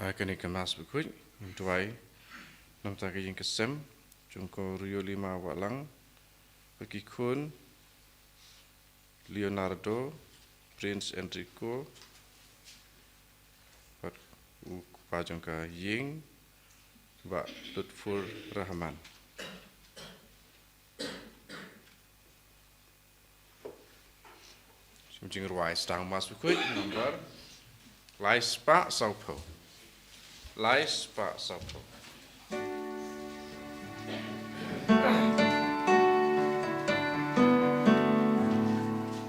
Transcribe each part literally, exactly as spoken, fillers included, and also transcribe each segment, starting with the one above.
Ha kane ka Mass bakhuid, ngan duwai namar ka ïing ka sem jong ko Riolima Wahlang, bad ki khun Leonardo, Prince Enrico, bad u kpa jong ka ïing, Bah Lutfur Rahman. Shim jingrwai sdang Mass bakhuid number lai spah sawphew. Lai spah sawphew.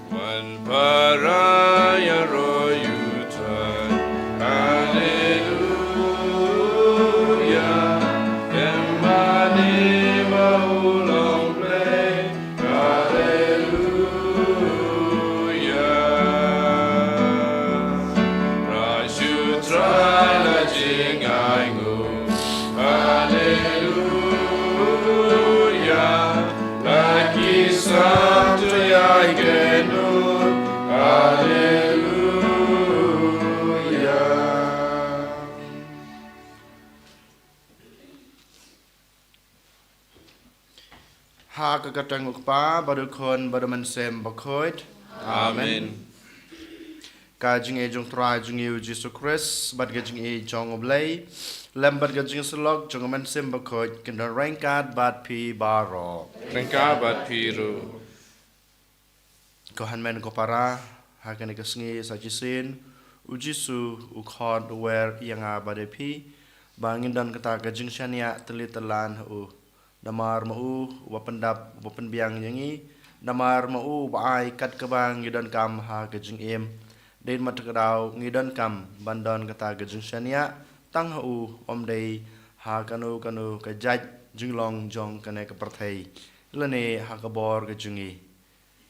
Wan para ïaroh ïa u Trai. Haleluya. Em mane ba u long Blei. Haleluya. Trai shu trai la jingainguh. Haleluya. La ki saint to ïa kynduh. Haleluya. Ha ka kyrteng u Kpa, bad u Khun, bad u Mynsiem Bakhuid. Amen. Amen. Ka jingïeit jong u Trai jong ngi u Jisu Khrist, bad ka jingïeit jong u Blei, lem bad ka jingïasyllok jong u Mynsiem Bakhuid, kin don ryngkat bad phi baroh. Ryngkat bad phi ruh. Ko hynmen ko para, ha kane ka sngi sa shisien, u Jisu, u khot, u wer ïa nga bad ïa phi, ba ngin don kata ka jingshaniah tylli tyllan ha u. Namar ma u, uba pyndap, uba pynbiang ïa ngi, namar ma u, uba ai kat kaba ngi donkam ha ka jingim. Dei namar kata ka daw ngi donkam ban don kata ka jingshaniah, tang ha u, ym dei ha kano kano ka jait jinglong jong kane ka pyrthei, lane ha ka bor ka jong ngi.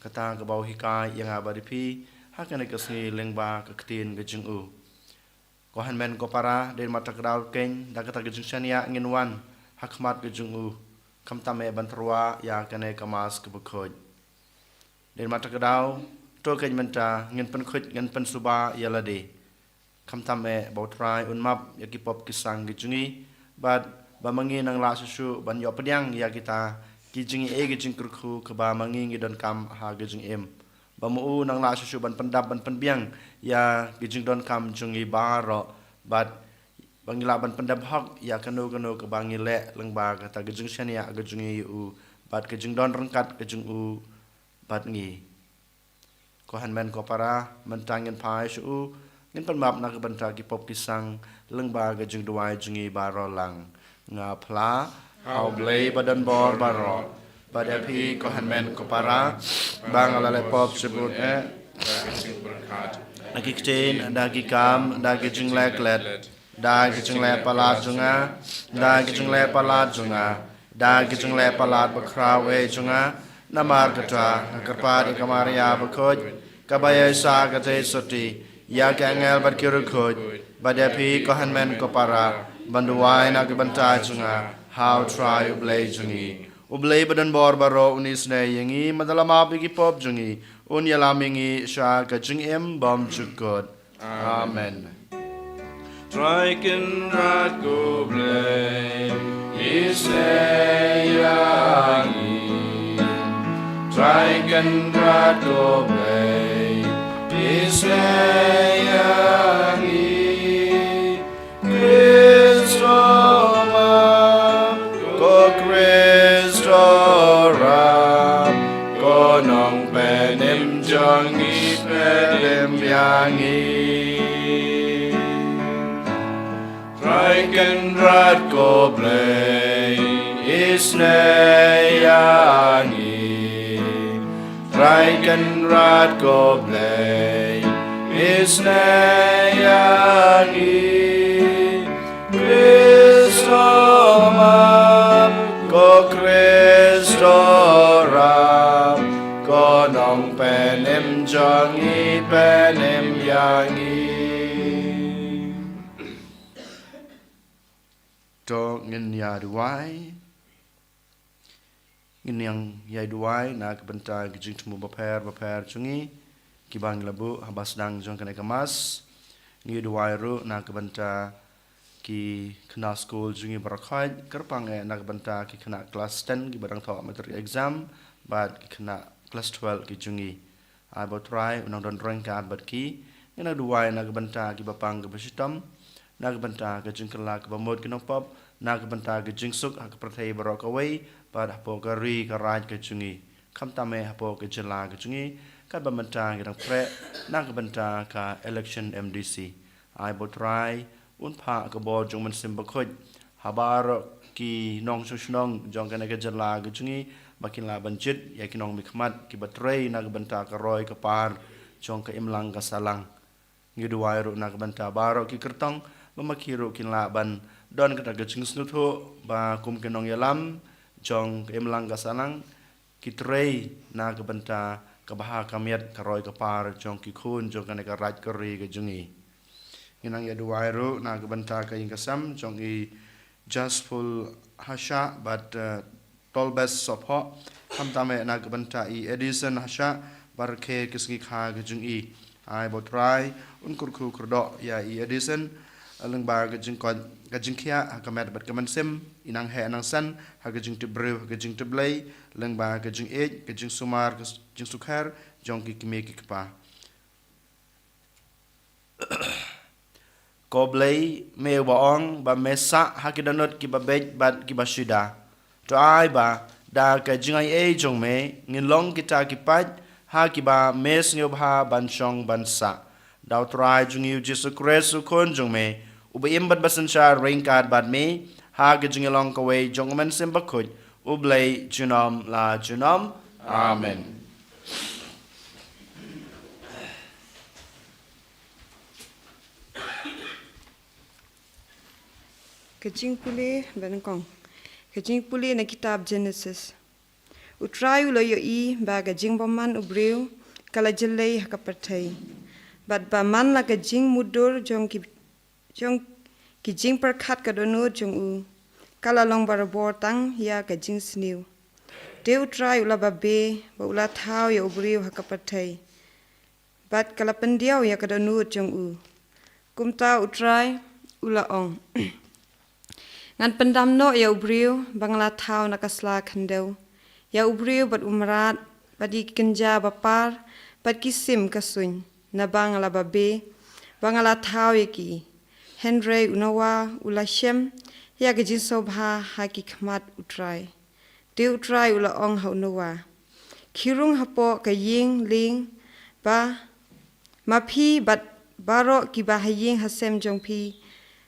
Kata kaba u hikai ïa nga bad ïa phi, ha kane ka sngi lyngba ka ktien ka jong u. Ko hynmen ko para, dei namar kata ka daw keiñ, da kata ka jingshaniah ngin wan ha khmat ka jong u, khamtam eh ban tyrwa ïa kane ka Mass kaba khuid. Dei namar kata ka daw, to keiñ mynta ngin pynkhuid, ngin pynsuba ïa lade. Khamtam eh ba u Trai un map ïa ki pop ki sang ki jong ngi, bad ba ma ngi nang lah shuh shuh ban ïoh pdiang ïa kita ki jingïeit, ki jingkyrkhu kaba ma ngi ngi donkam ha ka jingim. Ba ma u nang lah shuh shuh ban pyndap, ban pynbiang ïa ki jingdonkam jong ngi baroh, bad ba ngi lah ban pyndep hok ïa kano kano kaba ngi leh lyngba kata ka jingshaniah ka jong ngi ïa u, bad ka jingdon ryngkat ka jong u bad ngi. Ko hynmen ko para, mynta ngin phai sha u, ngin pan map na ka bynta ki pop ki sang, lyngba ka jingduwai jong ngi baroh lang. Nga phla ha u Blei ba don bor baroh, bad ïa phi ko hynmen ko para, ba nga la leh pop shibun eh, da ki ktien, da ki kam, da ki jingleh klet, da ki jingleh palat jong nga, da ki jingleh palat jong nga, da ki jingleh palat bakhraw eh jong nga. Namar kata, nga kyrpad ïa ka Maria bakhuid, kaba ïaishah katei sotti, ïa ki angel bad ki riewkhuid, bad ïa phi ko hynmen ko para, ban duwai na ka bynta jong nga ha u Trai u Blei jong ngi. U Blei ba don bor baroh un isynei ïa ngi, mynta la map ïa ki pop jong ngi, un ïalam ïa ngi sha ka jingim bymjukut. Amen. Trai Kynrad ko Blei, isynei ïa ngi. Trai Kynrad ko Blei, isynei ïa ngi. Khrist to map, ko Khrist to rap, ko Nongpynim jong ngi pynim ïa ngi. Trai Kynrad ko Blei, isynei ïa ngi. Trai Kynrad ko Blei, isynei ïa ngi. Khrist to map, ko Khrist to rap, ko Nongpynim jong ngi pynim ïa ngi. To ngin ïa duwai. Ngin ïa duwai na ka bynta ki jingthmu bapher bapher jong ngi kiba ngi la buh haba sdang jong kane ka Mass. Ngi duwai ruh na ka bynta ki khynnah skul jong ngi baroh khoit, kyrpang eh na ka bynta ki khynnah klas ten kiba dang thoh matric exam, bad ki khynnah klas twelve ki jong ngi. Ai ba U Trai un nang don ryngkat bad ki. Ngi nang duwai na ka bynta kiba pang kiba shitom, na ka bynta ka jingkylla kaba mut ki nongpop, na ka bynta ka jingsuk ha ka pyrthei baroh kawei, bad hapoh ka ri ka raij ka jong ngi, khamtam eh hapoh ka jylla ka jong ngi, katba mynta ngi dang preh na ka bynta ka election M D C. Ai ba U Trai un phah ka bor jong U Mynsiem Bakhuid ha baroh ki nongshong shnong jong kane ka jylla ka jong ngi, ba kin lah ban jied ïa ki nongmihkhmat kiba trei na ka bynta ka roi ka par jong ka imlang ka sahlang. Ngi duwai ruh na ka bynta baroh ki kyrtong, ba ma ki ruh kin lah ban don kata ka jingsngewthuh ba kum ki nongïalam jong ka imlang ka sahlang, ki trei na ka bynta ka bha ka miat, ka roi ka par jong ki khun jong kane ka raij ka ri ka jong ngi. Ngi nang ïa duwai ruh na ka bynta ka ïing ka sem jong i Jasful Hashah bad, eh, Tolbes Sohphoh, khamtam eh na ka bynta i Edison Hashah, baroh ki sngi kha ka jong i. Ai ba U Trai un kyrkhu kyrdoh ïa i Edison, lyngba ka jingkoit ka jingkhiah ha ka met bad ka mynsiem, i nang heh nang san ha ka jingtip briew ha ka jingtip Blei, lyngba ka jingïeit, ka jingsumar, ka s-, jingsukher jong ki kmie ki kpa. Ko Blei, me uba ong ba me sah ha ki dohnud kiba beit bad kiba shuwa. To ai ba da ka jingaiei jong me ngin long kita ki paid ha kiba me sngewbha ban shong ban sah. Da U Trai jong ngi U Jisu Khrist U Khun jong me, uba im bad ba synshar ryngkat bad me ha ka jingïalong kawei jong U Mynsiem Bakhuid, U Blei junom la junom. Amen. Ka jingpule ba nyngkong. Ka jingpule na kitab Genesis. U Trai u la ïohi ba ka jingbymman u briew ka la jyllei ha ka pyrthei, bad ba man la ka jingmutdur jong ki, jong ki jingpyrkhat ka dohnud jong u ka la long barabor tang ïa ka jingsniew. Te U Trai u la babe ba u la thaw ïa u briew ha ka pyrthei, bad ka la pyndiaw ïa ka dohnud jong u. Kumta U Trai u la ong, ngan pyndam noh ïa u briew ba nga la thaw na ka sla khyndew, ïa u briew bad u mrad, bad ïa ki kynja ba par, bad ki sim ka suiñ, naba nga la babe ba nga la thaw ïa ki. Hynrei u Noah u la shem ïa ka jingsngewbha ha ki khmat U Trai. Te U Trai u la ong ha u Noah, khie rung hapoh ka ïing lieng ba ma phi bad baroh kiba ha ïing ha sem jong phi,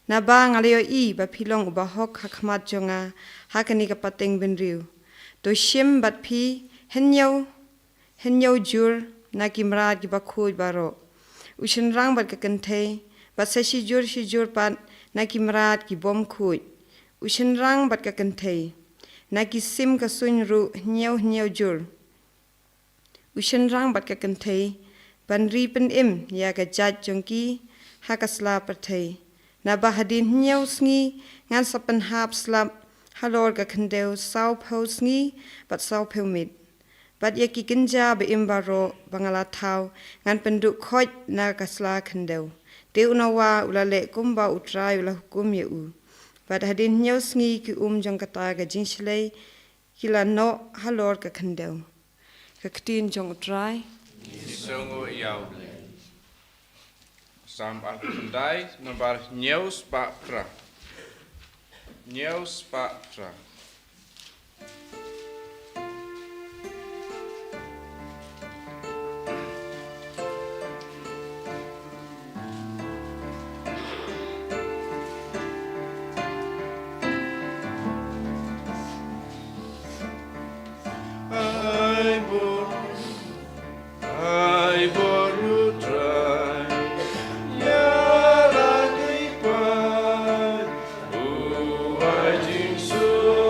naba nga la ïohi ba phi long uba hok ha khmat jong nga ha kane ka pateng bynriew. To shim bad phi hynñiew, hynñiew jur na ki mrad kiba khuid baroh, u shynrang bad ka kynthei, bad sa shi jur shi jur pat na ki mrad ki bym khuid, u shynrang bad ka kynthei, na ki sim ka suiñ ruh hynñiew hynñiew jur, u shynrang bad ka kynthei, ban ri pynim ïa ka jait jong ki ha ka sla pyrthei. Naba hadien hynñiew sngi ngan sa pynhap slap halor ka khyndew sawphew sngi bad sawphew miet. Bad ïa ki kynja ba im baroh ba nga la thaw ngan pynduh khoit na ka sla khyndew. Te u Noah u la leh kumba U Trai u la hukum ïa u. Bad hadien hynñiew sngi ki um jong kata ka jingshlei ki la noh halor ka khyndew. Ka ktien jong U Trai. Ngi sngewnguh ïa U Blei. Salm arphew khyndai, nambar hynñiew spah phra. Hynñiew spah phra. Ai bor, ai bor U Trai, ïa la ki paid, u ai jingsuk.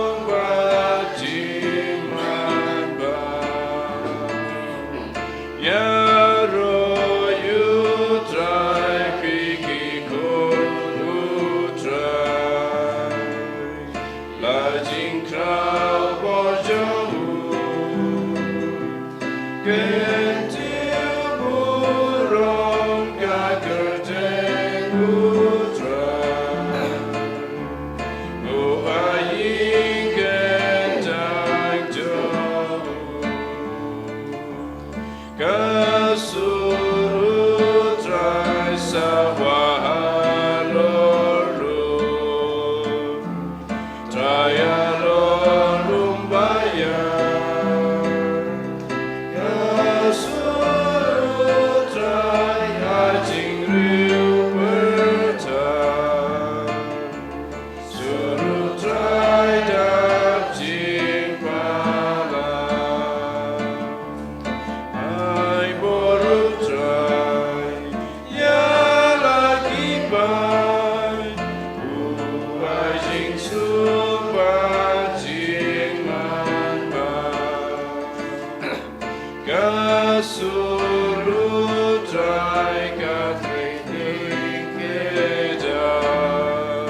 Ka sur U Trai ka trei dieng kedar,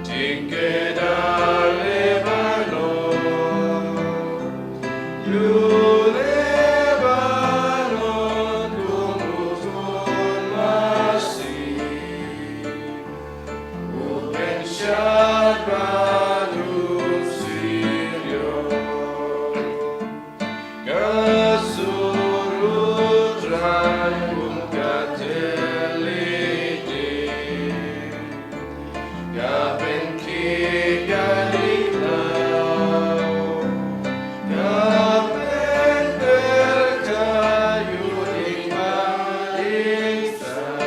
dieng kedar Lebanon. Ïa Lebanon kum u tun masi, u pynshad bad u syrïoh. Ka sur U Trai kum ka tylli dieng, ka pynkhih ka dieng khlaw, ka pynpyrkhat ïa u dieng bad dieng san.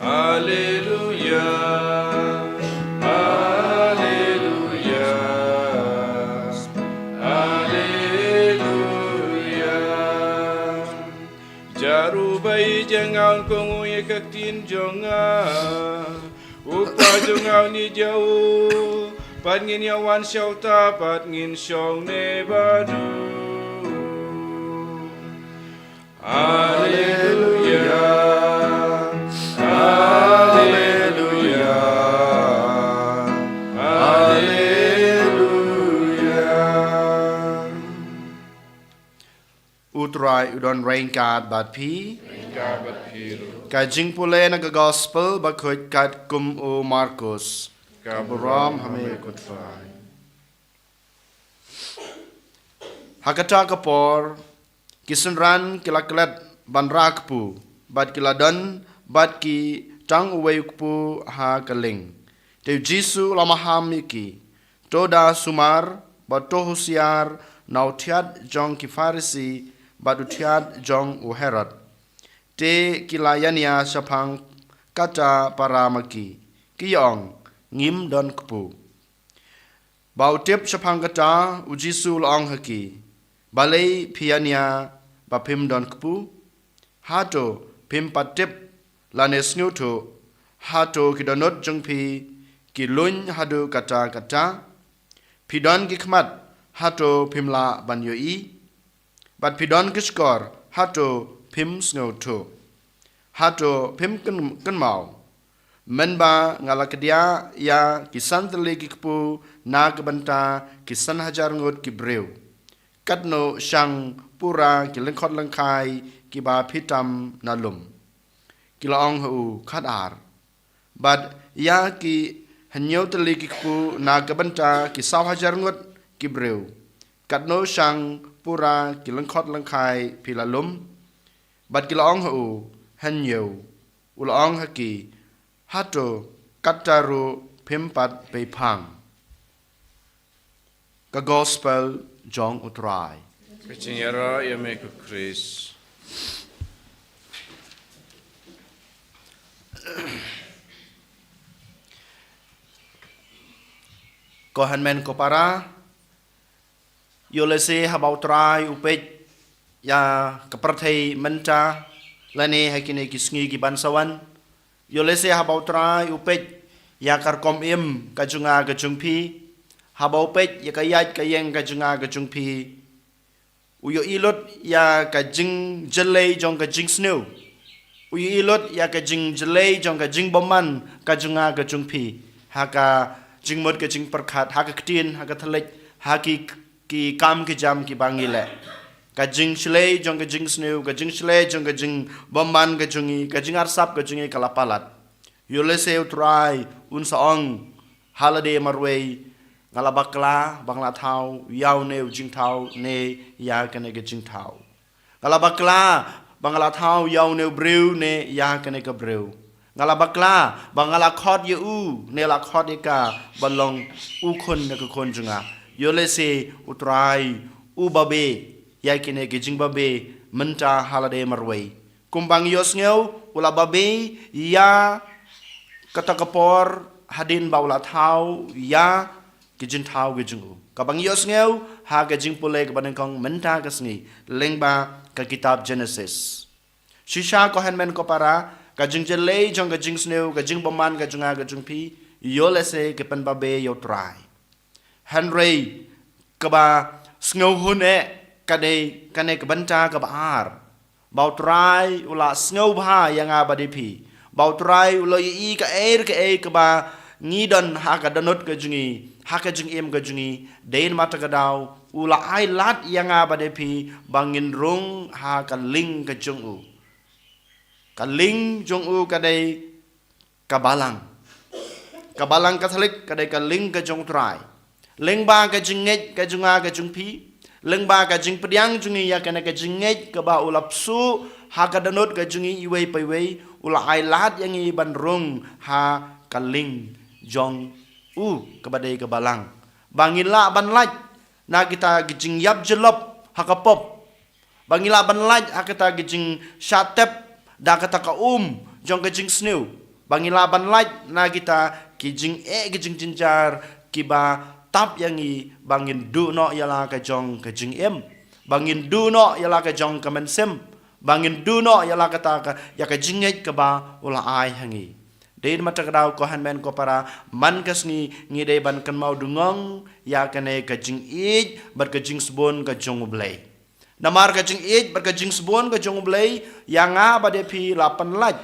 Alleluia, alleluia, alleluia. Jaru bai jangau kong u ïa ka ktien jong nga. U pa jong nga u ngi jaw, pat ngin ïa wan sha uta, pat ngin shong ne badu. Alleluia, alleluia, alleluia. U Trai u don ryngkat bad phi. Ryngkat bad phi ruh. Ka jingpule na ka gospel bakhuid katkum u Markus. Ka burom ha me ko Trai. Ha kata ka por, ki synran ki la klet ban rah kpu, bad ki la don bad ki tang uwei u kpu ha ka lieng. Te u Jisu u la maham ïa ki, to da sumar, bad to husiar na u thiat jong ki Pharisi bad u thiat jong u Herod. Te ki la ïania shaphang kata para ma ki, ki ïa ong, ngim don kpu. Ba u tip shaphang kata, u Jisu u la ong ha ki, balei phi ïania ba phim don kpu? Hato phim pat tip lane sngewthuh, hato ki dohnud jong phi ki luin haduh katta katta? Phi don ki khmat, hato phim lah ban ïohi? Bad phi don ki shkor, hato phim sngewthuh? Hato phim kyn-, kynmaw? Mynba nga la kdiah ïa ki san tylli ki kpu na ka bynta ki san hajar ngut ki briew, katno shang pura ki lyngkhot lyngkhai kiba phi tam na lum? Ki la ong ha u, khatar. Bad ïa ki hynñiew tylli ki kpu na ka bynta ki saw hajar ngut ki briew, katno shang pura ki lyngkhot lyngkhai phi la lum? Bad ki la ong ha u, hynñiew. U la ong ha ki, hato katta ruh phim pat peiphang? Ka gospel jong u Trai. Ka jingïarap ïa me ko Khrist. Ko hynmen ko para, ïoh lehse haba u Trai u peit ïa ka pyrthei mynta, lane ha kine ki sngi ki ban sa wan. Ïoh lehse haba u Trai u peit ïa ka rukom im ka jong nga ka jong phi. Haba u peit ïa ka ïaid ka ïeng ka jong nga ka jong phi, u ïohi lut ïa ka jingjyllei jong ka jingsniew. U ïohi lut ïa ka jingjyllei jong ka jingbymman ka jong nga ka jong phi, ha ka jingmut ka jingpyrkhat, ha ka ktien, ha ka thylliej, ha ki, ki kam ki jam kiba ngi leh. Ka jingshlei jong ka jingsniew, ka jingshlei jong ka jingbymman ka jong ngi, ka jingarsap ka jong ngi ka la palat. Ïoh lehse U Trai un sa ong ha lade marwei, nga la bakla ba nga la thaw ïa une u jingthaw ne ïa kane ka jingthaw. Nga la bakla ba nga la thaw ïa une u briew ne ïa kane ka briew. Nga la bakla ba nga la khot ïa u ne la khot ïa ka ban long u khun ne ka khun jong nga. Ïoh lehse U Trai u babe ïa kine ki jingbabe mynta ha lade marwei. Kumba ngi ïohsngew, u la babe ïa kata ka por hadien ba u la thaw ïa ki jingthaw ki jong u. Kaba ngi ïohsngew ha ka jingpule kaba nyngkong mynta ka sngi, lyngba ka kitab Genesis. Shisha ko hynmen ko para, ka jingjyllei jong ka jingsniew, ka jingbymman ka jong nga ka jong phi, ïoh lehse ki pynbabe ïa U Trai. Hynrei kaba sngewhun eh ka dei kane ka bynta kaba ar, ba U Trai u la sngewbha ïa nga bad ïa phi, ba U Trai u la ïohi kaei kaei kaba ngi don ha ka dohnud ka jong ngi, ha ka jingim ka jong ngi. Dei namar kata ka daw u la ai lad ïa nga bad ïa phi ba ngin rung ha ka lieng ka jong u. Ka lieng jong u ka dei ka balang. Ka balang Katholik ka dei ka lieng ka jong U Trai. Lyngba ka jingngeit ka jong nga ka jong phi, lyngba ka jingpdiang jong ngi ïa kane ka jingngeit kaba u la pynsuh ha ka dohnud ka jong ngi iwei pa iwei, u la ai lad ïa ngi ban rung ha ka lieng jong u kaba dei ka balang, ba ngin lah ban lait na kita ki jingïap jyllop ha ka pop, ba ngi lah ban lait ha kata ki jingshah tep da kata ka um jong ka jingsniew, ba ngi lah ban lait na kita ki jingeh ki jingjynjar kiba tap ïa ngi, ba ngin duh noh ïa la ka jong ka jingim, ba ngin duh noh ïa la ka jong ka mynsiem, ba ngin duh noh ïa la kata ka, ïa ka jingngeit kaba u la ai ha ngi. Dei namar kata ka daw ko hynmen ko para, man ka sngi ngi dei ban kynmaw dungong ïa kane ka jingïeit bad ka jingsbun ka jong U Blei. Namar ka jingïeit bad ka jingsbun ka jong U Blei ïa nga bad ïa phi la pynlait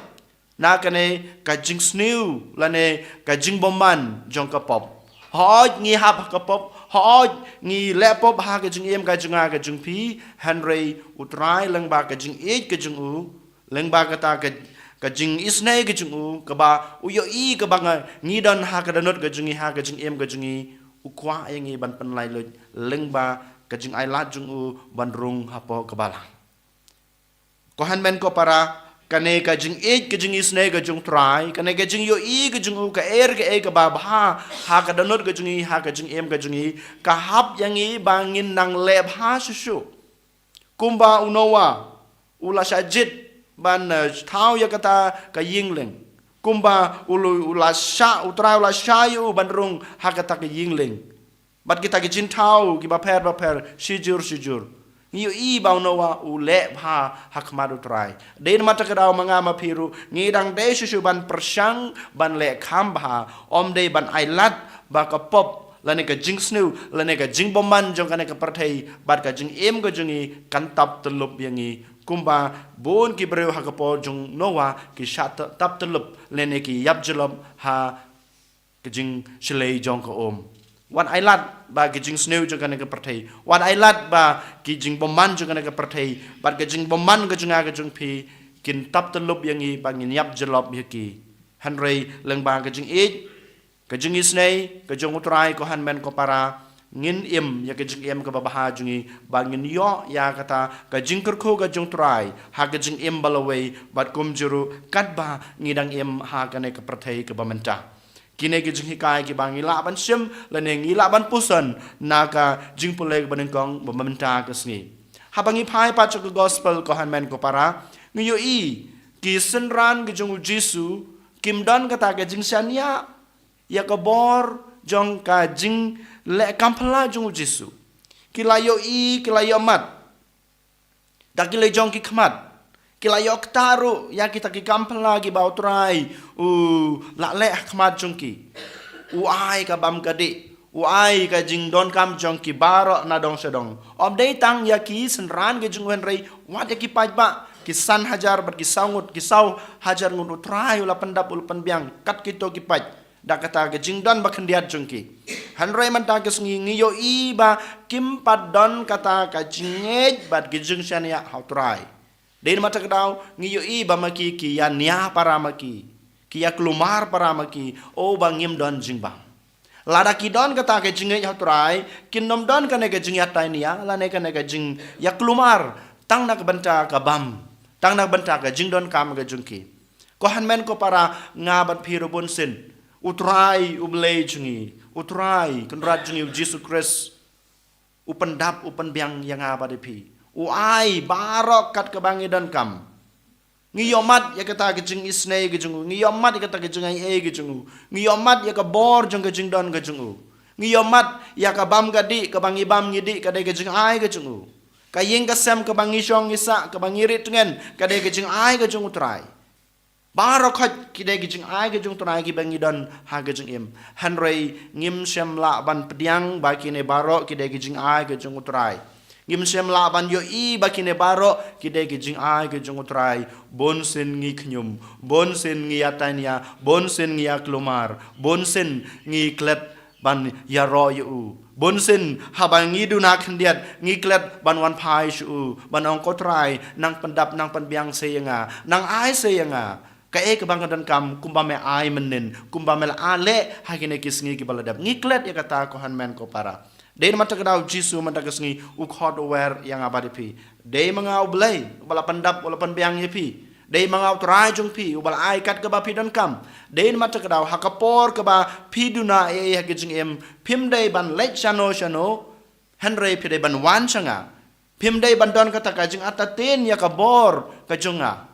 na kane ka jingsniew lane ka jingbymman jong ka pop. Hooid ngi hap ha ka pop, hooid ngi leh pop ha ka jingim ka jong nga ka jong phi, hynrei U Trai lyngba ka jingïeit ka jong u, lyngba kata ka, ka jingisynei ka jong u, kaba u ïohi kaba nga, ngi don ha ka dohnud ka jong ngi, ha ka jingim ka jong ngi, u kwah ïa ngi ban pynlait lut lyngba ka jingai lad jong u ban rung hapoh ka balang. Ko hynmen ko para, kane ka jingïeit ka jingisynei ka jong U Trai, kane ka jingïohi ka jong u kaei kaei kaba bha ha ka dohnud ka jong ngi, ha ka jingim ka jong ngi, ka hap ïa ngi ba ngin nang leh bha shuh shuh. Kumba u Noah u la shah jied ban, eh, thaw ïa kata ka ïing lieng. Kumba u lu-, u la shah, U Trai u la shah ïa u ban rung ha kata ka ïing lieng. Bad kita ki jingthaw kiba pher ba pher, shijur shijur. Ngi ïohi ba u Noah u leh bha ha khmat U Trai. Dei namar kata ka daw ma nga ma phi ruh ngi dang dei shuh shuh ban pyrshang ban leh kham bha, ym dei ban ai lad ba ka pop lane ka jingsniew lane ka jingbymman jong kane ka pyrthei bad ka jingim ka jong ngi kan tap tyllup ïa ngi. Kumba bun ki briew ha ka por jong Noah ki shah t-, tap tyllup lane ki ïap jyllop ha ka jingshlei jong ka um. Wat ai lad ba ki jingsniew jong kane ka pyrthei, wat ai lad ba ki jingbymman jong kane ka pyrthei bad ka jingbymman ka jong nga ka jong phi kin tap tyllup ïa ngi ba ngin ïap jyllop ïa ki. Hynrei lyngba ka jingïeit, ka jingisynei ka jong U Trai ko hynmen ko para, ngin im ïa ka jingim kaba bha jong ngi ba ngin ïoh ïa kata ka jingkyrkhu ka jong U Trai ha ka jingim ba lawei bad kumjuh ruh katba ngi dang im ha kane ka pyrthei kaba mynta. Kine ki jinghikai kiba ngi lah ban shim lane ngi lah ban puson na ka jingpule kaba nyngkong ba mynta ka sngi. Haba ngi phai pat sha ka gospel ko hynmen ko para, ngi ïohi ki synran ki jong U Jisu kim don kata ka jingshaniah ïa ka bor jong ka jingleh kam phylla jong U Jisu. Ki la ïohi, ki la ïohmat da ki lajong ki khmat. Ki la ïoh ktah ruh ïa kita ki kam phylla kiba U Trai u la leh ha khmat jong ki. U ai ka bam ka dih, u ai ka jingdonkam jong ki baroh na dong sha dong. Ym dei tang ïa ki synran ki jong u hynrei wat ïa ki paidbah, ki san hajar bad ki saw ngut, ki saw hajar ngut U Trai u la pyndap, u la pynbiang kat kito ki paid da kata ka jingdon ba khyndiat jong ki. Hynrei mynta ka sngi ngi ïohi ba kim pat don kata ka jingngeit bad ka jingshaniah ha U Trai. Dei namar kata ka daw ngi ïohi ba ma ki ki ïa nia para ma ki. Ki ïa kulmar para ma ki, o ba ngim don jingbam. Lada ki don kata ka jingngeit ha u Trai, kin ym don kane ka jingïatainia, lane kane ka jingïakulmar, tang na ka bynta ka bam, tang na ka bynta ka jingdonkam ka jong ki. Ko hynmen ko para, nga bad phi ruh bunsien, u Trai u Blei jong ngi, u Trai Kynrad jong ngi u Jisu Khrist, u pyndap, u pynbiang ïa nga bad ïa phi. U ai baroh kat kaba ngi donkam. Ngi ïohmat ïa kata ka jingisynei ka jong u. Ngi ïohmat ïa kata ka jingai ei ka jong u. Ngi ïohmat ïa ka bor jong ka jingdon ka jong u. Ngi ïohmat ïa ka bam ka dih, kaba ngi bam ngi dih, ka dei ka jingai ka jong u. Ka ïing ka sem kaba ngi shong ngi sah, kaba ngi rieh tngen, ka dei ka jingai ka jong u Trai. Baroh khoit ki dei ki jingai ka jong u Trai kiba ngi don ha ka jingim. Hynrei ngim shym lah ban pdiang ba kine baroh ki dei ki jingai ka jong u Trai. Ngim shym lah ban ïohi ba kine baroh ki dei ki jingai ka jong u Trai. Bunsien ngi khñium, bunsien ngi ïatainia, bunsien ngi ïakulmar, bunsien ngi klet ban ïaroh ïa u. Bunsien haba ngi duna khyndiat, ngi klet ban wan phai sha u, ban ong, ko Trai, nang pyndap, nang pynbiang sa ïa nga, nang ai sa ïa nga kaei kaba nga donkam, kumba me ai mynnin, kumba me la leh ha kine ki sngi kiba la dep. Ngi klet ïa kata, ko hynmen ko para. Dei namar kata ka daw u Jisu mynta ka sngi u khot u wer ïa nga bad ïa phi. Dei ma nga u Blei uba la pyndap, uba la pynbiang ïa phi. Dei ma nga u Trai jong phi uba la ai kat kaba phi donkam. Dei namar kata ka daw ha ka por kaba phi duna ei ei ha ka jingim, phim dei ban leit shano shano, hynrei phi dei ban wan sha nga. Phim dei ban don kata ka jingartatien ïa ka bor ka jong nga,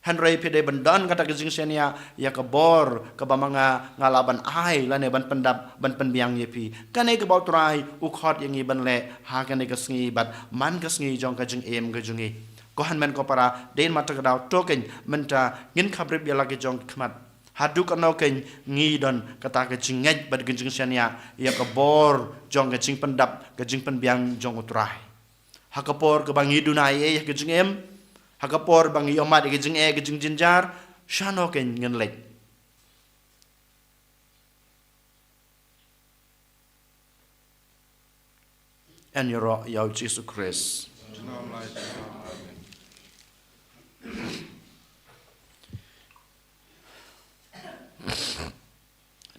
hynrei phi dei ban don kata ka jingshaniah ïa ka bor kaba ma nga nga lah ban ai lane ban pyndap, ban pynbiang ïa phi. Kane kaba u Trai u khot ïa ngi ban leh ha kane ka sngi bad man ka sngi jong ka jingim ka jong ngi. Ko hynmen ko para, dei namar kata ka daw to keiñ mynta ngin khapbrip ïa la ki jong ki khmat. Haduh katno keiñ ngi don kata ka jingngeit bad ka jingshaniah ïa ka bor jong ka jingpyndap, ka jingpynbiang jong u Trai. Ha ka por kaba ngi duna ei ei ha ka jingim, ha ka por ba ngi ïohmat ïa ka jingeh, ka jingjynjar, shano keiñ ngin leit? Yn ïaroh ïa u Jisu Khrist.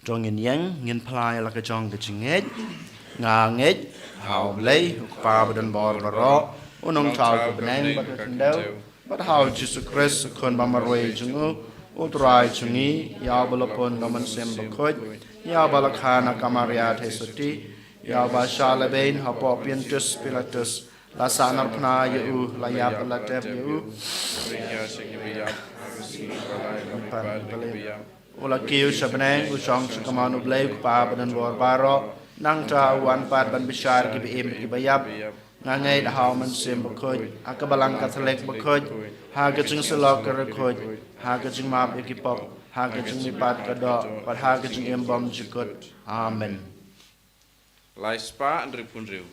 To ngin ïeng, ngin phla ïa la ka jong ka jingngeit. Nga ngeit ha u Blei, u Kpa badonbor baroh, u nongthaw ka bneng bad ka khyndew, bad ha u Jisu Khrist, u Khun ba marwei jong u, u Trai jong ngi, ïa uba la pun da u Mynsiem Bakhuid, ïa uba la kha na ka Maria Theisotti, ïa uba shah lehbeiñ hapoh Pontius Pilatus, la sahnarphna ïa u, la ïap, la tep ïa u. U la kiew sha bneng, u shong sha kamon u Blei u Kpa badonbor baroh. Nangta u wan pat ban bishar ïa kiba im, kiba ïap. Nga ngeit ha u Mynsiem Bakhuid, ha ka Balang Katholik bakhuid, ha ka jingsyllok ka riewkhuid, ha ka jingmap ïa ki pop, ha ka jingmihpat ka doh, bad ha ka jingim bymjukut. Amen. Lai spah hynriewphew hynriew.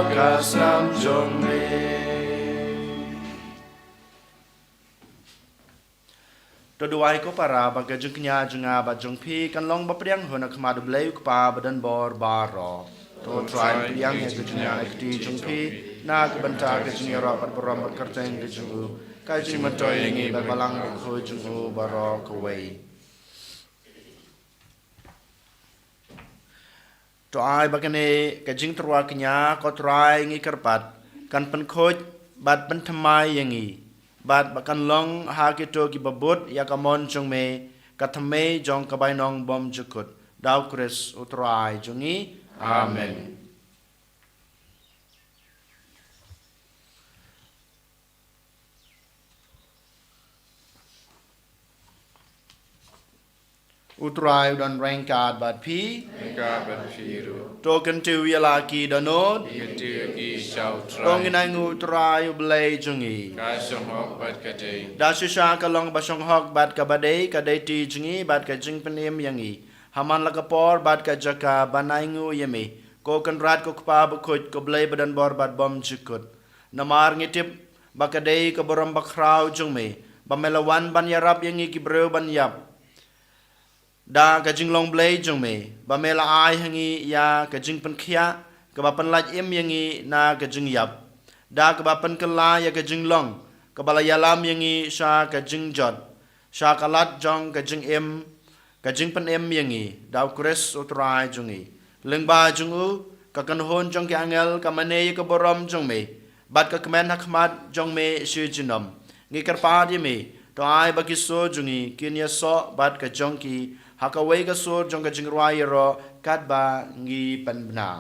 ka snam jong me. To duwai ko para ba ka jingkñia jong nga bad jong phi kan long ba pdiang hun ha khmat U Blei U Kpa badonbor baroh. To Trai pdiang ïa ka jingkñia ka kti jong phi na ka bynta ka jingïarap bad burom bad kyrteng ka jong u, ka jingmyntoi ïa ngi bad Balang Bakhuid jong u baroh kawei. To ai ba kane ka jingtyrwa kñia ko Trai ngi kyrpad kan pynkhuid bad pynthymmai ïa ngi, bad ba kan long ha kito kiba bud ïa ka mon jong me, ka thymmei jong ka bainong bymjukut. Da U Khrist U Trai jong ngi. Amen. U Trai u don ryngkat bad phi. Ryngkat bad phi ruh. To kyntiew ïa la ki dohnud. Kyntiew ïa ki sha U Trai. To ngin ainguh U Trai U Blei jong ngi. Ka shong hok bad ka dei. Da shisha ka long ba shong hok bad kaba dei, ka dei ti jong ngi bad ka jingpynim ïa ngi ha man la ka por bad ka jaka ban ainguh ïa me, ko Kynrad ko Kpa Bakhuid, ko Blei badonbor bad bymjukut. Namar ngi tip ba ka dei ka burom bakhraw jong me ba me la wan ban ïarap ïa ngi ki briew ban ïap da ka jinglong Blei jong me, ba me la ai ha ngi ïa ka jingpynkhiah kaba pynlait im ïa ngi na ka jingïap, da kaba pynkylla ïa ka jinglong kaba la ïalam ïa ngi sha ka jingjot, sha ka lad jong ka jingim, ka jingpynim ïa ngi. Da U Khrist U Trai jong ngi. Lyngba jong u, ka kynhun jong ki angel ka mane ïa ka burom jong me, bad ka kmen ha khmat jong me shi junom. Ngi kyrpad ïa me, to ai ba ki sur jong ngi kin ïasoh bad ka jong ki ha kawei ka sur jong ka jingrwai ïaroh katba ngi pynbna.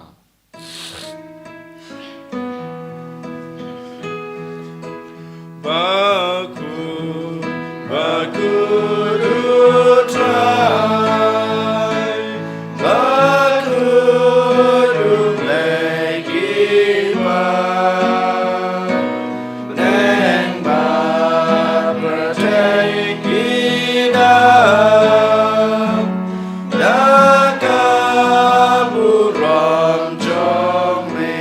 Bakhuid, bakhuid U Trai, bakhuid U Blei ki ba bneng bad pyrthei ki dap da ka burom jong me.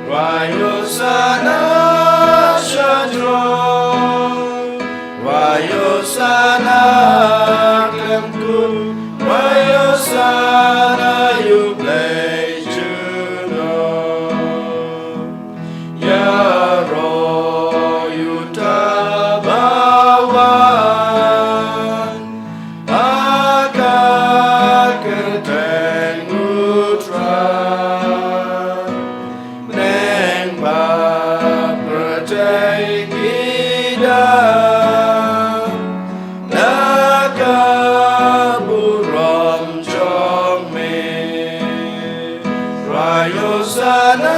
Rwai Hosana sha jrong, rwai Hosana khlem kut, rwai Hosana ïa U Blei junom. Ïaroh ïa uta ba wan ha ka kyrteng U Trai. Bneng bad pyrthei ki dap da ka burom jong me. Rwai Hosana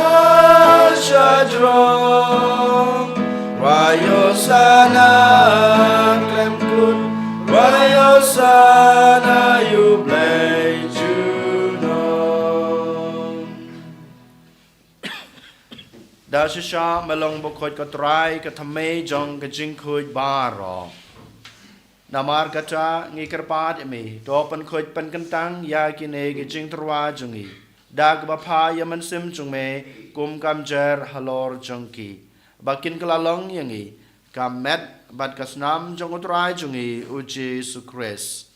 sha jrong, rwai Hosana khlem kut, rwai Hosana ïa U Blei junom. Da shisha me long bakhuid ko Trai, ka thymmei jong ka jingkhuid baroh. Namar kata ngi kyrpad ïa me, to pynkhuid pynkyntang ïa kine ki jingtyrwa jong ngi da kaba phah ïa u Mynsiem jong me kum ka mjer halor jong ki, ba kin kylla long ïa ngi ka met bad ka snam jong U Trai jong ngi U Jisu Khrist.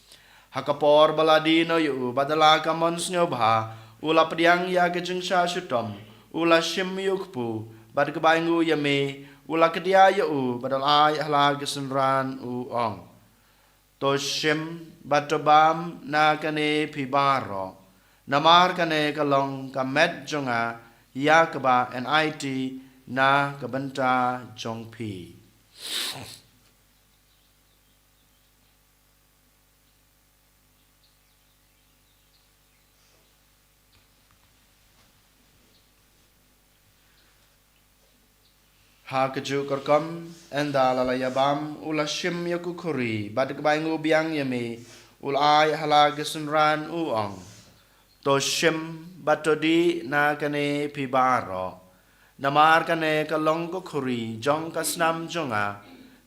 Ha ka por ba la die noh ïa u bad da la ka mon sngewbha, u la pdiang ïa ka jingshah shitom, u la shim ïa u kpu, bad kaba ainguh ïa me, u la kdiah ïa u bad u la ai ha la ki synran, u ong: To shim bad to bam na kane phi baroh, namar kane ka long ka met jong nga, ïa kaba yn aiti na ka bynta jong phi. Ha kajuh ka rukom, ynda la la ïa bam, u la shim ïa ka khuri, bad kaba ainguh biang ïa me, u la ai ha la ki synran, u ong: To shim bad to dih na kane phi baroh, namar kane ka long ka khuri jong ka snam jong nga,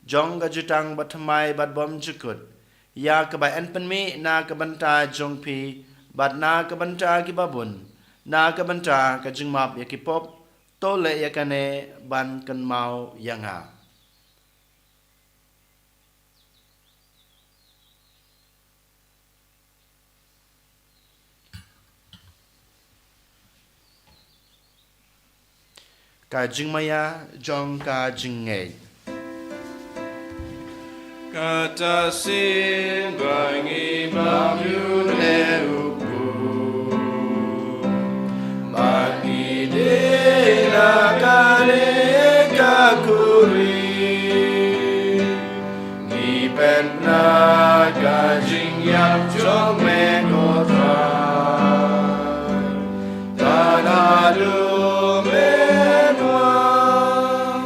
jong ka jutang bathymmai bad bymjukut, ïa kaba yn pynmih na ka bynta jong phi bad na ka bynta kiba bun. Na ka bynta ka jingmap ïa ki pop, to leh ïa kane ban kynmaw ïa nga. Ka jingmaïa jong ka jingngeit. Kata sien ba ngi bam ïa une u kpu, ba ngi dei na kane ka khuri. Ngi pynbna ka jingïap jong me ko Trai. Tang haduh me wan.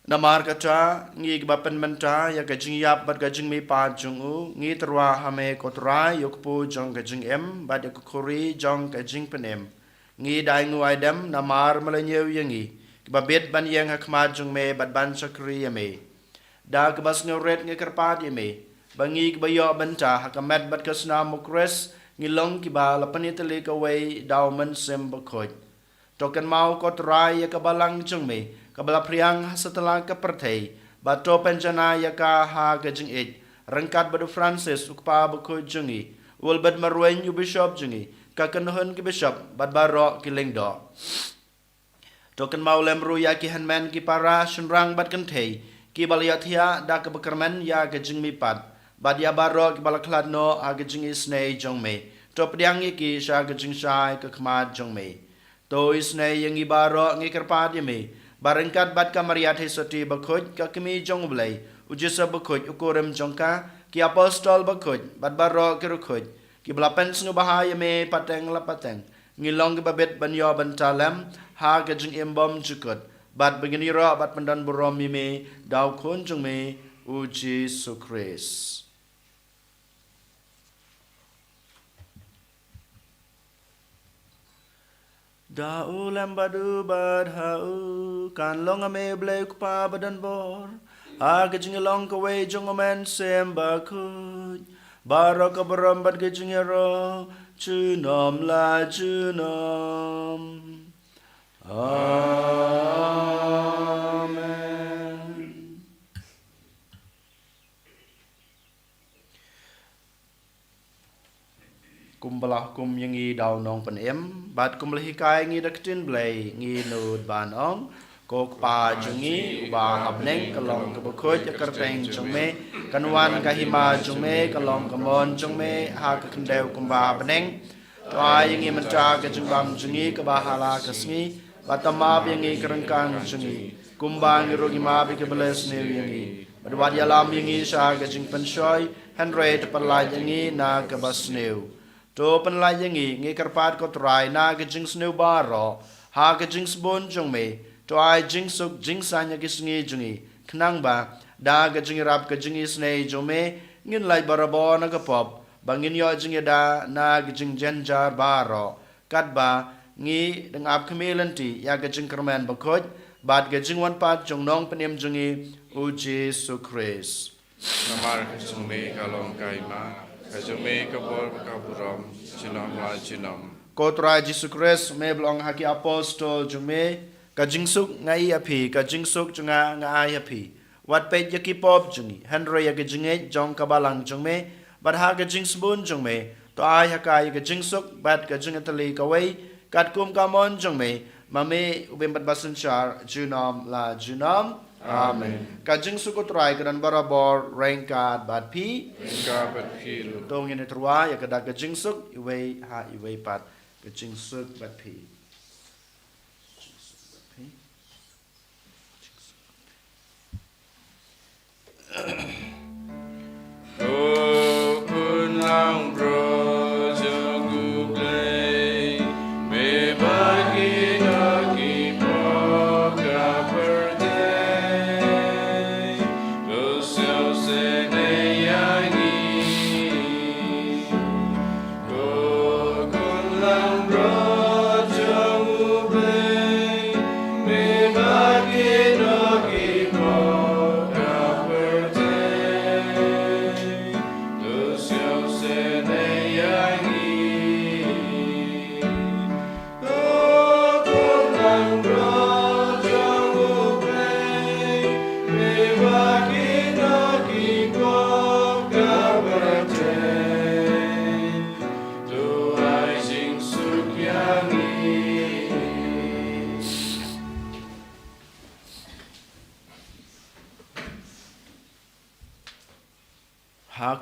Namar kata, ngi kiba pynmynta ïa ka jingïap bad ka jingmihpat jong u, ngi tyrwa ha me ko Trai, ïa u kpu jong ka jingim bad ïa ka khuri jong ka jingpynim. Ngi da ainguh aidem namar me la ñiew ïa ngi, kiba bit ban ïeng ha khmat jong me bad ban shakri ïa me. Da kaba sngewrit ngi kyrpad ïa me, ba ngi kiba ïoh bynta ha ka met bad ka snam u Khrist, ngi long kiba la pynïatylli kawei da u Mynsiem Bakhuid. To kynmaw ko Trai ïa ka balang jong me, kaba la phriang ha satlak ka pyrthei, bad to pynjanai ïa ka ha ka jingïeit, ryngkat bad u Francis u kpa bakhuid jong ngi, u Albert Marwein u bishop jong ngi, ka kynhun ki bishop, bad baroh ki lyngdoh. To kynmaw lem ruh ïa ki hynmen ki para, shynrang bad kynthei, kiba la ïathiah da kaba kyrmen ïa ka jingmihpat, bad ïa baroh kiba la khlad noh ha ka jingisynei jong me. To pdiang ïa ki sha ka jingshai ka khmat jong me. To isynei ïa ngi baroh ngi kyrpad ïa me, ba ryngkat bad ka Maria Theisotti bakhuid ka kmie jong u Blei, u Joseph bakhuid u kurim jong ka, ki apostol bakhuid, bad baroh ki riewkhuid, kiba la pynsngewbha ïa me pateng la pateng. Ngi long kiba bit ban ïoh bynta lem, ha ka jingim bymjukut, bad ba ngin ïaroh bad pyndonburom ïa me, da u Khun jong me, u Jisu Khrist. Da u lem bad u bad ha u, kan long ha me u Blei u Kpa badonbor, ha ka jinglong kawei jong u Mynsiem Bakhuid, baroh ka burom bad ka jingïaroh, junom la junom. Amen. Kumba la hukum ïa ngi da u Nongpynim, bad kumba la hikai ïa ngi da ka ktien Blei, ngi nud ban ong: Ko Kpa jong ngi, uba ha bneng, ka long kaba khuid ïa ka kyrteng jong me, kan wan ka hima jong me, ka long ka mon jong me, ha ka khyndew kumba ha bneng. To ai ïa ngi mynta ka jingbam jong ngi kaba ha la ka sngi, bad to map ïa ngi ka ryngkang jong ngi, kumba ngi ruh ngi map ïa kiba la sniew ïa ngi. Bad wat ïalam ïa ngi sha ka jingpynshoi, hynrei to pynlait ïa ngi na kaba sniew. To pynlait ïa ngi, ngi kyrpad ko Trai, na ka jingsniew baroh, ha ka jingsbun jong me, to ai jingsuk jingsaiñ ha ki sngi jong ngi, khnang ba da ka jingïarap ka jingisynei jong me, ngin lait barabor na ka pop, ba ngin ïoh jingïada na ka jingjynjar baroh, katba ngi dang ap khmih lynti ïa ka jingkyrmen bakhuid bad ka jingwan pat jong u Nongpynim jong ngi, u Jisu Khrist. Namar ka jong me ka long ka hima, ka jong me ka bor bad ka burom, junom la junom. Ko Trai Jisu Khrist, me ba la ong ha ki apostol jong me: Ka jingsuk nga ai ha phi, ka jingsuk jong nga nga ai ha phi. Wat peit ïa ki pop jong ngi, hynrei ïa ka jingngeit jong ka balang jong me, bad ha ka jingsbun jong me, to ai ha ka ïa ka jingsuk bad ka jingïatylli kawei, katkum ka mon jong me, ma me u bym pat ba synshar, junom la junom. Amen. Amen. Ka jingsuk u Trai ka don barabor ryngkat bad phi. Ryngkat bad phi ruh. To ngin ïatyrwa ïa ka da ka jingsuk, iwei ha iwei pat. Ka jingsuk bad phi. Jingsuk bad phi. Ko Khun langbrot jong U Blei, me ba kino ki pop ka pyrthei, to sngewsynei ïa ngi. Ko Khun langbrot jong U Blei, me ba kino ki pop ka pyrthei, to sngewsynei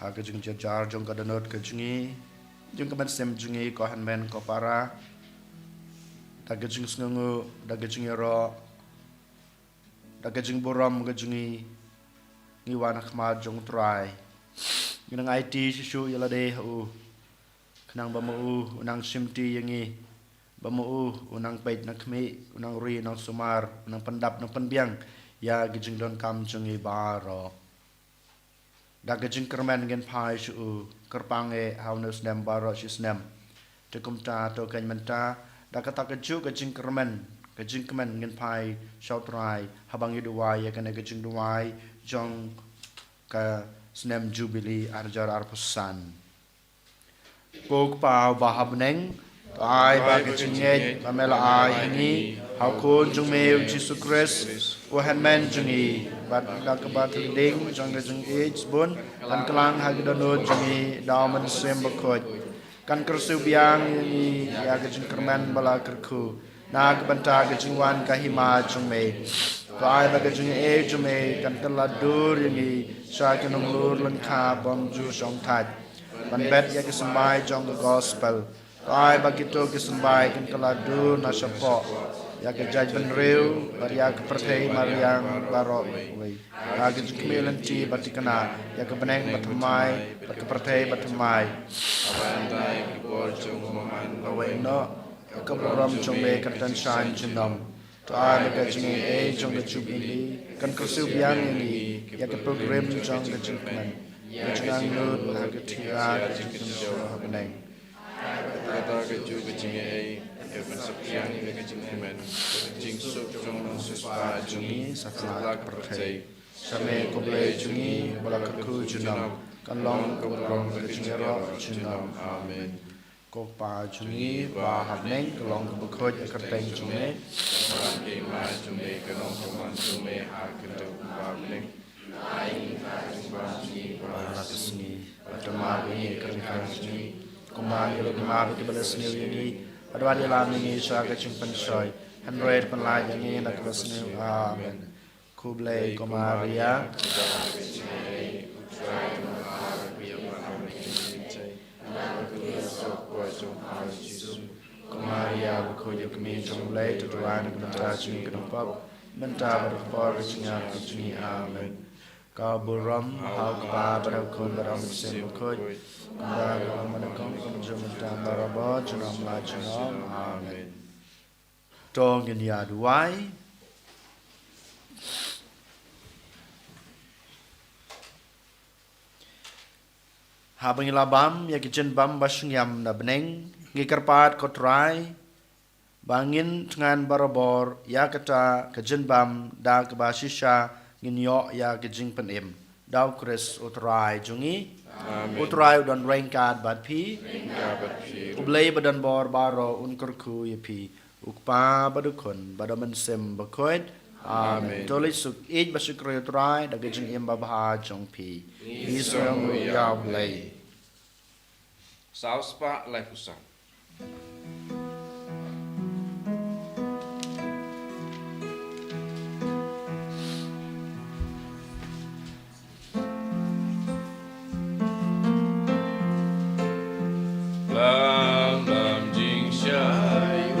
Ha ka jingjynjar jong ka dohnud ka jong ngi, jong ka mynsiem jong ngi, ko hynmen ko para, da ka jingsngewnguh, da ka jingïaroh, da ka jingburom ka jong ngi, ngi wan ha khmat jong U Trai. Ngi nang aiti shisha ïa lade ha u, khnang ba ma u u nang shimti ïa ngi, ba ma u u nang peit nang khmih, u nang ri nang sumar, u nang pyndap nang pynbiang ïa ka jingdonkam jong ngi baroh. Da ka jingkyrmen ngin phai sha u, kyrpang eh ha une u snem baroh shi snem. Te kumta to kane mynta, da kata kajuh ka jingkyrmen, ka jingkmen ngin phai sha U Trai, haba ngi duwai ïa kane ka jingduwai jong ka snem Jubili ar hajar arphew san. Ko Kpa uba ha bneng, to ai ba ka jingngeit ba me la ai ha ngi ha u Khun jong me U Jisu Khrist, u hynmen jong ngi, bad da kaba thylliej jong ka jingïeit bun, kan kylla ha ka dohnud jong ngi da u Mynsiem Bakhuid, kan kyrsiew biang ïa ngi ïa ka jingkyrmen ba la kyrkhu na ka bynta ka jingwan ka hima jong me. To ai ba ka jingaiei jong me kan kylla dur ïa ngi sha ki nonglur lyngkha bym ju shong thait, ban bet ïa ki symbai jong ka gospel. To ai ba kito ki symbai kin kylla dur na shapoh ïa ka jaitbynriew bad ïa ka pyrthei mariang baroh kawei, ha ka jingkhmih lynti ba thikna, ïa ka bneng ba thymmai bad ka pyrthei ba thymmai. Haba ïa ki bor jong u Maman kawei noh, ïa ka burom jong me kan don shaiñ junom. To ai ba ka jingaiei jong ka Jubili kan kyrsiew biang ïa ngi ïa ka pilgrim jong ka jingkmen, ka jingangnud ha ka thira ka jingkynshew ha bneng. Kata kajuh ka jingaiei ka ban saphriang ïa ka jingkmen, ka jingsuk jong u nongsiewspah jong ngi satlak pyrthei. Sha me ko Blei jong ngi ba la kyrkhu junom, kan long ka burom ka jingïaroh junom. Amen. Ko Kpa jong ngi ba ha bneng, ka long kaba khuid ka kyrteng jong me. Ka wan ka hima jong me, ka long ka mon jong me ha ka kyrteng ba ha bneng. Ai ïa ngi ka jingbam jong ngi ba la ka sngi, bad to map ïa ngi ka ryngkang jong ngi, kumba ngi ruh ngi map ïa kiba la sniew ïa ngi. Bad wat ïalam ïa ngi sha ka jingpynshoi, hynrei pynlait ïa ngi na kaba sniew. Amen. Khublei ko Maria. Ko Maria, bakhuid ïa u Kmie jong u Blei, to duwai na ka bynta jong ngi ki nongpop, mynta bad ha ka por ka jingïap ka jong ngi. Amen. Ka burom ha u Kpa bad ha u Khun bad ha u Mynsiem Bakhuid, kumba ka long mynnyngkong, kumjuh mynta, barabor, junom la junom. Amen. To ngin ïa duwai. Haba ngi la bam ïa ki jingbam ba shngaiñ na bneng, ngi kyrpad ko Trai ba ngin thngan barabor ïa kata ka jingbam da kaba shisha ngin ïoh ïa ka jingpynim da u Khrist u Trai jong ngi. Amen. U Trai u don ryngkat bad phi. Ryngkat bad phi. U Blei ba don bor baroh un kyrkhu ïa phi. U Kpa bad u Khun bad u Mynsiem Bakhuid. Amen. Amen. To leit suk ïeit ba shakri ïa u Trai da ka jingim babha jong phi. Ngi sngewnguh ïa u Blei. Saw spah laiphew san. Lam lam jingshai u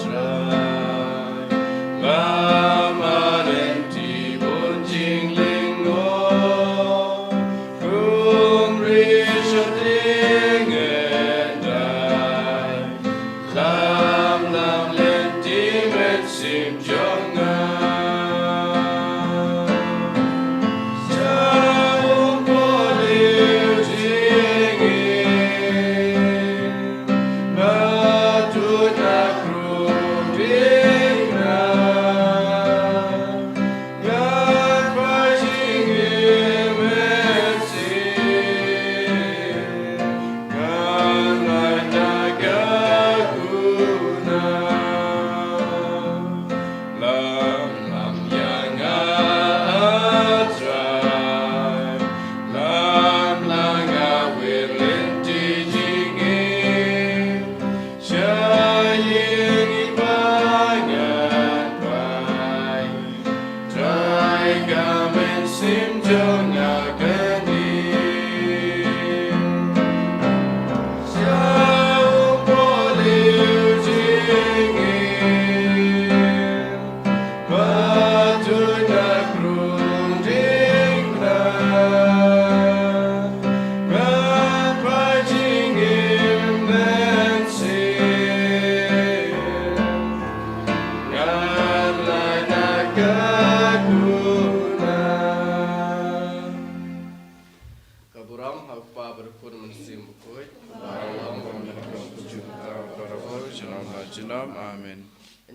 Trai, lam lynti bun jinglyngngoh, rung ri sha teng ngen dai. Lam lam lynti mynsiem jong nga. Sa um poli jingim, nga tut na krung ding na.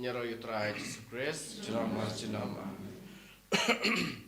Ïaroh ïa u Trai Jisu Khrist, junom mar junom. Amen.